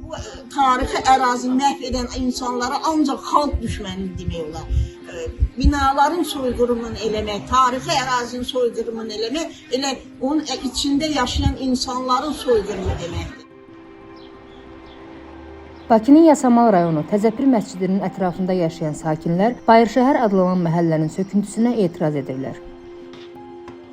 Bu tarixi ərazini məhv edən insanlara ancaq xalq düşməni demək olar. Binaların soyqırımını eləmək, tarixi ərazinin soyqırımını eləmək, elə onun içində yaşayan insanların soyqırımı deməkdir. Bakının Yasamal rayonu Təzəpir məscidinin ətrafında yaşayan sakinlər Bayırşəhər adlanan məhəllənin söküntüsünə etiraz edirlər.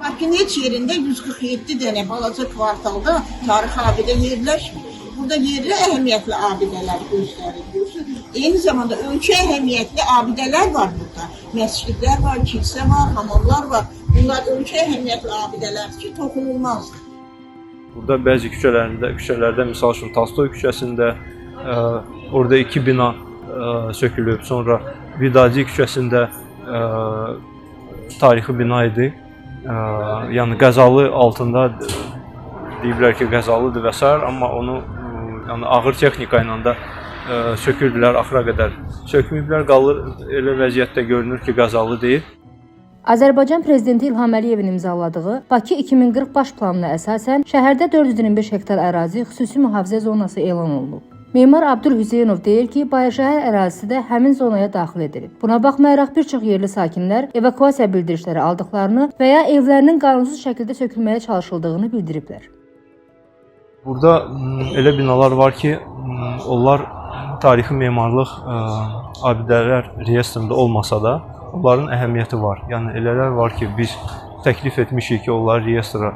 Bakının heç yerində 147 dənə balaca kvartalda tarixi abidə yerləşmir. Burada yerli əhəmiyyətli abidələr göstəriliyorsun. Eyni zamanda ölkə əhəmiyyətli abidələr var burada. Məscidlər var, kilsə var, hamamlar var. Bunlar ölkə əhəmiyyətli abidələrdir ki, toxunulmazdır. Burada bəzi küçələrdə, misal üçün Tolstoy küçəsində orada 2 bina sökülüb, sonra Vidadi küçəsində tarixi bina idi. Yəni qəzalı altında deyiblər ki, qəzalıdır və sair, amma onu yəni ağır texnika ilə də sökürdülər axıra qədər. Sökməyiblər, qalır elə vəziyyətdə görünür ki, qəzalı deyil. Azərbaycan prezidenti İlham Əliyevin imzaladığı Bakı 2040 baş planına əsasən şəhərdə 425 hektar ərazi xüsusi mühafizə zonası elan olunub. Memar Abdül Hüseynov deyir ki, Bayırşəhər ərazisi də həmin zonaya daxil edilib. Buna baxmayaraq bir çox yerli sakinlər evakuasiya bildirişləri aldıqlarını və ya evlərinin qanunsuz şəkildə sökülməyə çalışıldığını bildiriblər. Burada elə binalar var ki, onlar tarixi memarlıq abidələr reyestrində olmasa da, onların əhəmiyyəti var. Yəni elələr var ki, biz təklif etmişik ki, onları reyestrə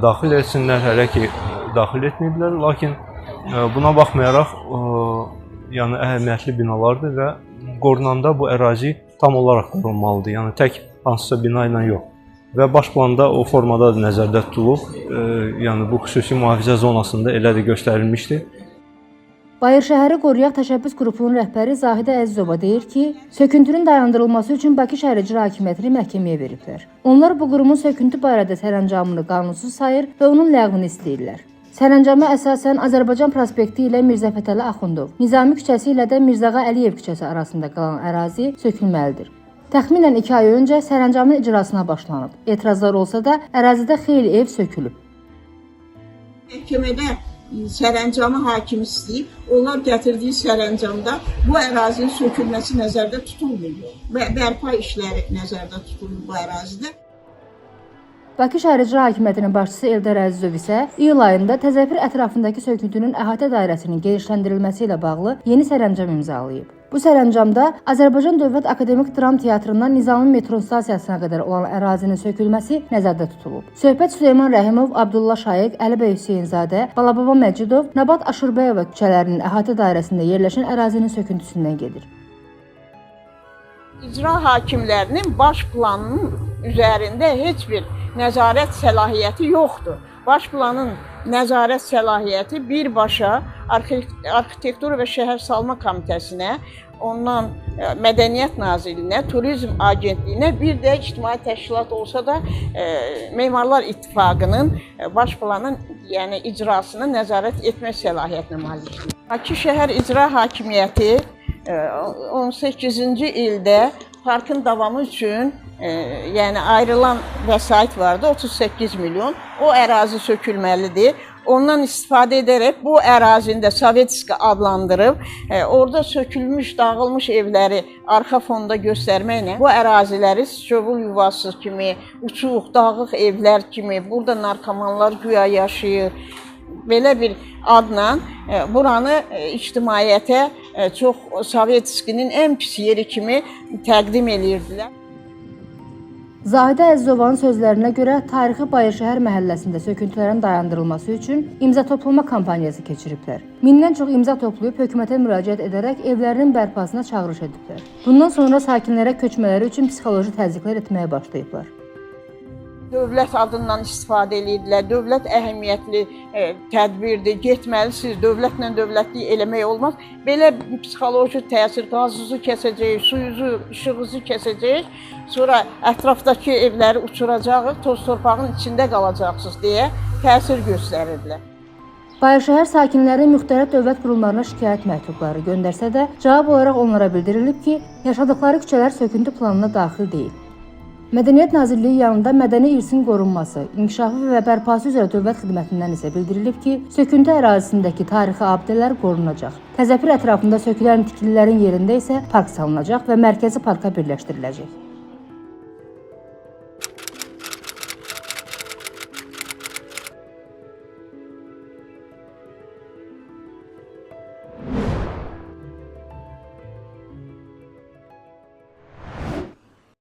daxil etsinlər, hələ ki daxil etməyiblər, lakin buna baxmayaraq yəni əhəmiyyətli binalardır və qorunanda bu ərazi tam olaraq qorunmalıdır. Yəni tək hansısa bina ilə yox. Və baş planda o formada da nəzərdə tutulub. Yəni bu xüsusi mühafizə zonasında elə də göstərilmişdi. Bayırşəhəri Qoruyaq təşəbbüs qrupunun rəhbəri Zahidə Əzizova deyir ki, söküntünün dayandırılması üçün Bakı şəhər İcra Hakimiyyətini məhkəməyə veriblər. Onlar bu qurumun söküntü barədə sərəncamını qanunsuz sayır və onun ləğvini istəyirlər. Sərəncama əsasən Azərbaycan prospekti ilə Mirzə Fətəli Axundov, Nizami küçəsi ilə də Mirzağa Əliyev küçəsi arasında qalan ərazi sökülməlidir. Təxminən 2 ay öncə sərəncamın icrasına başlanıb. Etirazlar olsa da ərazidə xeyli ev sökülüb. Məhkəmədə sərəncamı hakim istəyib, onlar gətirdiyi sərəncamda bu ərazinin sökülməsi nəzərdə tutulmuyor. Və bərpa işləri nəzərdə tutulur bu ərazidə. Bakı şəhər İcra Hakimiyyətinin başçısı Eldar Əzizov isə iyul ayında Təzəpir ətrafındakı söküntünün əhatə dairəsinin genişləndirilməsi ilə bağlı yeni sərəncam imzalayıb. Bu sərəncamda Azərbaycan Dövlət Akademik Dram Teatrından Nizami metro stansiyasına qədər olan ərazinin sökülməsi nəzərdə tutulub. Söhbət Süleyman Rəhimov, Abdullah Şaiq, Əlibəy Hüseynzadə, Balababa Məcidov, Nabat Aşurbəyova küçələrinin əhatə dairəsində yerləşən ərazinin söküntüsündən gedir. İcra hakimlərinin baş planının üzərində heç bir nəzarət səlahiyyəti yoxdur. Baş planın nəzarət səlahiyyəti birbaşa Arxitektura və Şəhər Salma Komitəsinə, ondan Mədəniyyət Nazirliyinə, Turizm Agentliyinə, bir də ictimai təşkilat olsa da Memarlar İttifaqının baş planın, yəni icrasını nəzarət etmə səlahiyyətinə malikdir. Bakı şəhər İcra Hakimiyyəti 18-ci ildə parkın davamı üçün yəni ayrılan vəsait vardı 38 milyon. O ərazi sökülməlidir. Ondan istifadə edərək bu ərazini də Sovetski adlandırıb, orada sökülmüş, dağılmış evləri arxa fonda göstərməklə bu əraziləri sıçovul yuvası kimi, uçuq, dağıq evlər kimi, burada narkomanlar güya yaşayır. Belə bir adla buranı ictimaiyyətə çox Sovetskinin ən pis yeri kimi təqdim edirdilər. Zahidə Əzizovanın sözlərinə görə tarixi Bayırşəhər məhəlləsində söküntülərin dayandırılması üçün imza toplama kampaniyası keçiriblər. 1000-dən çox imza toplayıb hökumətə müraciət edərək evlərinin bərpasına çağırış ediblər. Bundan sonra sakinlərə köçmələri üçün psixoloji təzyiqlər etməyə başlayıblar. Dövlət adından istifadə edirdilər. Dövlət əhəmiyyətli tədbirdir. Getməlisiniz. Dövlətlə dövlətlik eləmək olmaz. Belə psixoloji təsir, qazınızı kəsəcəyik, suyunuzu, işığınızı kəsəcəyik. Sonra ətrafdakı evləri uçuracağıq, toz torpağın içində qalacaqsınız deyə təsir göstərirdilər. Bayırşəhər sakinləri müxtəlif dövlət qurumlarına şikayət məktubları göndərsə də, cavab olaraq onlara bildirilib ki, yaşadıkları küçələr söküntü planına daxil deyil. Mədəniyyət Nazirliyi yanında mədəni irsin qorunması, inkişafı və bərpası üzrə dövlət xidmətindən isə bildirilib ki, söküntü ərazisindəki tarixi abidələr qorunacaq. Təzəpir ətrafında sökülən tikililərin yerində isə park salınacaq və mərkəzi parka birləşdiriləcək.